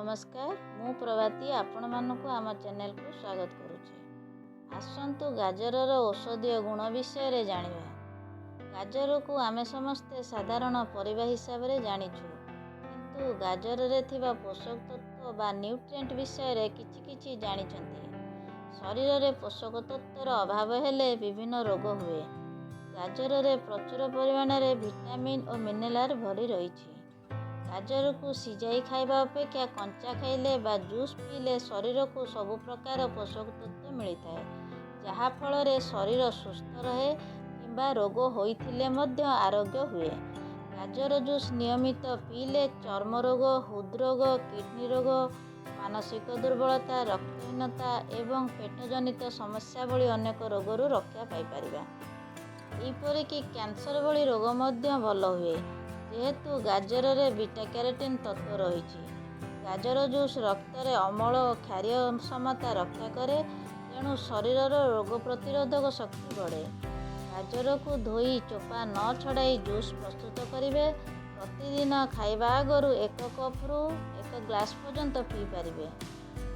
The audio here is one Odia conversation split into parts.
ନମସ୍କାର, ମୁଁ ପ୍ରଭାତୀ ଆପଣମାନଙ୍କୁ ଆମ ଚ୍ୟାନେଲକୁ ସ୍ୱାଗତ କରୁଛି। ଆସନ୍ତୁ ଗାଜରର ଔଷଧୀୟ ଗୁଣ ବିଷୟରେ ଜାଣିବା। ଗାଜରକୁ ଆମେ ସମସ୍ତେ ସାଧାରଣ ପରିବା ହିସାବରେ ଜାଣିଛୁ, କିନ୍ତୁ ଗାଜରରେ ଥିବା ପୋଷକ ତତ୍ତ୍ୱ ବା ନ୍ୟୁଟ୍ରିଏଣ୍ଟ ବିଷୟରେ କିଛି କିଛି ଜାଣିଛନ୍ତି? ଶରୀରରେ ପୋଷକ ତତ୍ତ୍ୱର ଅଭାବ ହେଲେ ବିଭିନ୍ନ ରୋଗ ହୁଏ। ଗାଜରରେ ପ୍ରଚୁର ପରିମାଣରେ ଭିଟାମିନ୍ ଓ ମିନେରାଲ୍ ଭରି ରହିଛି। ଗାଜରକୁ ସିଝାଇ ଖାଇବା ଅପେକ୍ଷା କଞ୍ଚା ଖାଇଲେ ବା ଜୁସ୍ ପିଇଲେ ଶରୀରକୁ ସବୁ ପ୍ରକାର ପୋଷକ ତତ୍ତ୍ୱ ମିଳିଥାଏ, ଯାହାଫଳରେ ଶରୀର ସୁସ୍ଥ ରହେ କିମ୍ବା ରୋଗ ହୋଇଥିଲେ ମଧ୍ୟ ଆରୋଗ୍ୟ ହୁଏ। ଗାଜର ଜୁସ୍ ନିୟମିତ ପିଇଲେ ଚର୍ମ ରୋଗ, ହୃଦରୋଗ, କିଡ଼ନୀ ରୋଗ, ମାନସିକ ଦୁର୍ବଳତା, ରକ୍ତହୀନତା ଏବଂ ପେଟଜନିତ ସମସ୍ୟା ଭଳି ଅନେକ ରୋଗରୁ ରକ୍ଷା ପାଇପାରିବା। ଏପରିକି କ୍ୟାନ୍ସର ଭଳି ରୋଗ ମଧ୍ୟ ଭଲ ହୁଏ, ଯେହେତୁ ଗାଜରରେ ବିଟା କ୍ୟାରୋଟିନ୍ ତତ୍ତ୍ୱ ରହିଛି। ଗାଜର ଜୁସ୍ ରକ୍ତରେ ଅମ୍ଳ ଓ କ୍ଷାରୀୟ ସମତା ରକ୍ଷା କରେ, ତେଣୁ ଶରୀରର ରୋଗ ପ୍ରତିରୋଧକ ଶକ୍ତି ବଢ଼େ। ଗାଜରକୁ ଧୋଇ ଚୋପା ନ ଛଡ଼ାଇ ଜୁସ୍ ପ୍ରସ୍ତୁତ କରିବେ। ପ୍ରତିଦିନ ଖାଇବା ଆଗରୁ ଏକ କପ୍ରୁ ଏକ ଗ୍ଲାସ୍ ପର୍ଯ୍ୟନ୍ତ ପିଇପାରିବେ।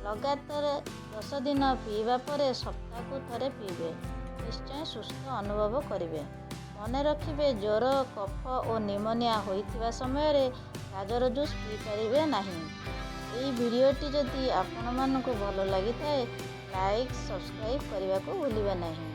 ଲଗାତାର 10 ଦିନ ପିଇବା ପରେ ସପ୍ତାହକୁ ଥରେ ପିଇବେ। ନିଶ୍ଚୟ ସୁସ୍ଥ ଅନୁଭବ କରିବେ। ମନେ ରଖିବେ, ଜ୍ୱର, କଫ ଓ ନିମୋନିଆ ହୋଇଥିବା ସମୟରେ ଗାଜର ଜୁସ୍ ପିଇପାରିବେ ନାହିଁ। ଏହି ଭିଡ଼ିଓଟି ଯଦି ଆପଣମାନଙ୍କୁ ଭଲ ଲାଗିଥାଏ, ଲାଇକ୍, ସବସ୍କ୍ରାଇବ୍ କରିବାକୁ ଭୁଲିବେ ନାହିଁ।